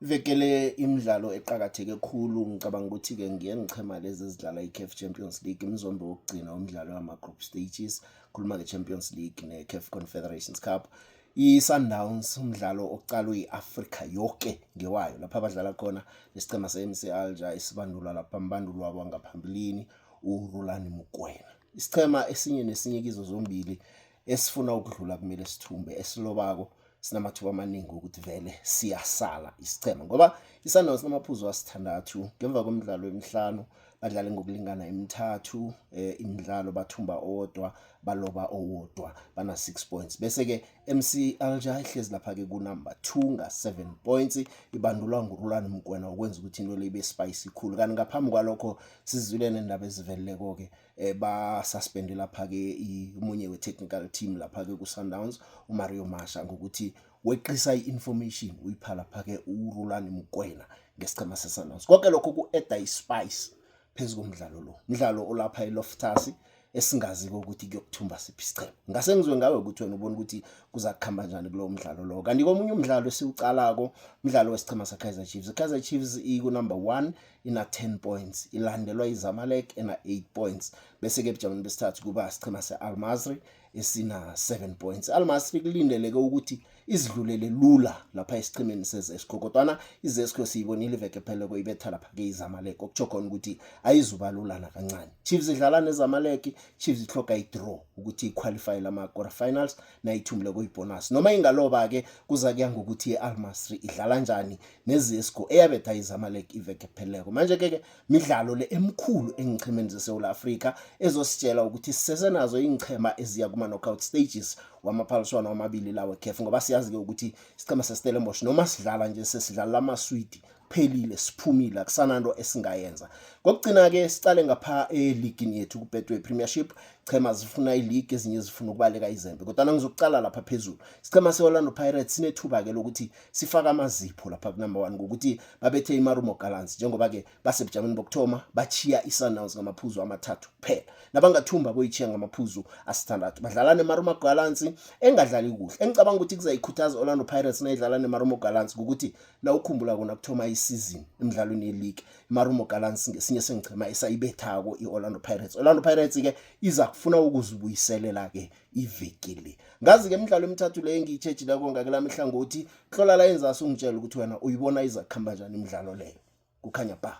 Iveke le imidlalo eqakatheke khulu, ngicabanga ukuthi-ke ngiyengichema lezi ezidlala i-CAF Champions League, imizombe wokugcina umdlalo wama-group stages. Khuluma nge-Champions League ne-CAF Confederations Cup. I-Sundowns umdlalo ocalwe i-Afrika yoke ngewayo lapha abadlala khona nesichema se-MC Alger esibandulwa lapha mbanduli wabo wangaphambilini uRulani Mokwena. Isichema esinye nesinye kizo zombili esifuna ukudlula kumele sithumbe, esilobako sinamathuba amaningi ukuthi vele siyasala isichema ngoba iSundowns sinamaphuzu asithandathu ngemva kwemidlalo emihlanu, badlale ngokulingana emithathu imidlalo, bathumba owodwa, baloba owodwa, bana 6 points. Bese ke MC Alger ihlezi lapha ke ku number 2 nga 7 points, ibandulwa nguRulani Mokwena ukwenza ukuthi into le ibe spicy khulu. Kanti ngaphambi kwalokho sizwile nendaba eziveleleko ke, ba suspend lapha ke umunye we technical team lapha ke ku Sundowns, uMario Masha, ngokuthi weqisa i-information uyipha lapha ke uRulani Mokwena ngesichema seSundowns. Konke lokho ku-adda ispice phezu komdlalo lo, umdlalo olapha eLoftus esingazi ukuthi kuyokuthumba siphi isichema. Ngase ngizwe ngawe ukuthi wena ubona ukuthi kuza kukhamba njani kulowo mdlalo lo. Kanti komunye umdlalo esiwucalako, umdlalo wesichema sa-Kaizer Chiefs. I-Kaizer Chiefs iku-number 1 ina 10 points, ilandelwa iZamalek ena 8 points, bese ke ebujameni besithathu kuba isichema se-Al Masry esina 7 points. Al Masry kulindeleke ukuthi izidlulele lula lapha esichemeni seZesco, kodwana iZesco siyibonile iveke pheleko ibetha lapha ke iZamalek, okutsho khona ukuthi ayizuba lula nakancane. Chiefs idlala neZamalek, Chiefs ihloga i-draw ukuthi iqualify lama quarter finals nayithumile kuyibonus. Noma ingaloba ke kuza kuya ngokuthi i-Al Masry idlala njani neZesco eyabetha iZamalek iveke pheleko. Manje ke ke midlalo le emkhulu engichemeni zeSouth Africa ezositshela ukuthi sisesenazo ingchema eziya kuma knockout stages wamaphaliswano amabili lawo eCAF, ngoba siyazi ke ukuthi isichema seStellenbosch noma sidlala nje sesidlala amaswidi phelile, siphumile, akusananto esingayenza. Kokugcina ke sicale ngapha eligini yethu kuBetway Premiership, chema zifuna ileague, ezinye zifuna ukubaleka izembe, kodwa ngizokucala lapha phezulu. Isichema seOrlando Pirates sinethuba ke lokuthi sifaka amazipho lapha ku number 1 ngokuthi babethe iMarumo Gallants, njengoba ke basebujameni bokuthoma, bachiya iSundowns ngamaphuzu amathathu kuphela. Nabangathumba boyichiya ngamaphuzu asithandathu. Badlala neMarumo Gallants engadlali kuhle. Engicabanga ukuthi kuzayikhuthaza Orlando Pirates nayidlala neMarumo Gallants ukuthi nawukhumbula kona kuthoma isizini emidlalweni yeleague, iMarumo Gallants ngesinye sengichema esayibethako iOrlando Pirates. Orlando Pirates ke iza kufuna ukuzibuyiselela ke iveki le. Ngazi ke imidlalo emithathu le engiyitshejileko ngakelami ihlangothi. Hlola la enzasi ungitshela ukuthi wena uyibona iza kukhamba njani imidlalo leyo. Kukhanya ba.